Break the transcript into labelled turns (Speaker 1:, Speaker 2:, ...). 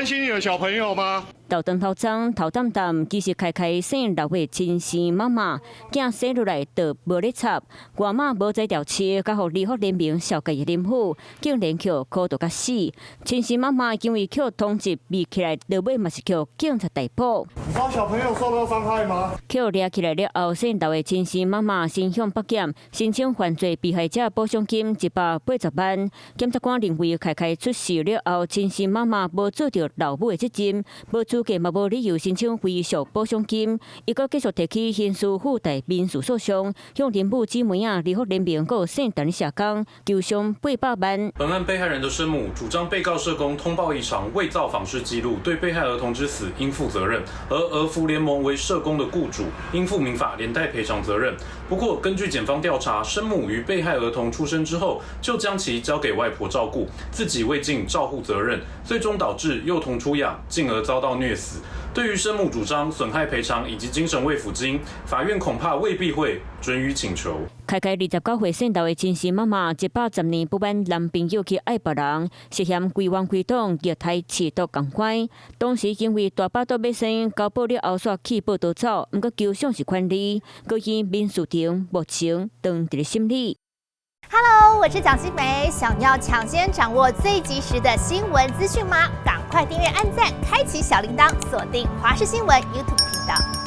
Speaker 1: 關心你的小朋友嗎？
Speaker 2: 頭長頭髒頭澹澹，其實開開姓劉的親生媽媽，囝生落來就無咧插，外媽無才調飼，佮予兒福聯盟紹介的林父，竟然予苦毒共死。親生媽媽因為予通緝未起來，落尾嘛是予警察逮捕。
Speaker 1: 你知道小朋友受到傷害嗎？
Speaker 2: 予掠起來了後，姓劉的親生媽媽身向北檢，申請犯罪被害者補償金180萬。檢察官認為，開開出事了後，親生媽媽無做著老母的責任，無資格嘛無理由申請遺屬補償金。伊閣繼續提起刑事附帶民事訴訟，向林母姊妹仔兒福聯盟閣姓陳的社工求償800萬。
Speaker 3: 本案被害人的生母主張，被告社工通報異常，偽造訪視記錄，對被害兒童之死應負責任。而兒福聯盟為社工的雇主，應負民法連帶賠償責任。不過，根據檢方調查，生母於被害兒童出生之後，就將其交給外婆照顧，自己未盡照護責任，最終導致幼童出養，進而遭到虐死。對於生母主張損害賠償以及精神慰撫金，法院恐怕未必會准予請求。
Speaker 2: 開開29歲姓劉的親生媽媽，110年不瞞男朋友去愛別人，涉嫌規彎規擋虐待飼毒仝款。當時因為大腹肚欲生，交報了後煞棄保逃走，毋過求償是權利，高院民事庭目前正佇咧審理。
Speaker 4: Hello，我是蔣新梅，想要搶先掌握最及時的新聞資訊嗎？趕快訂閱、按讚、開啟小鈴鐺，鎖定華視新聞 YouTube 頻道。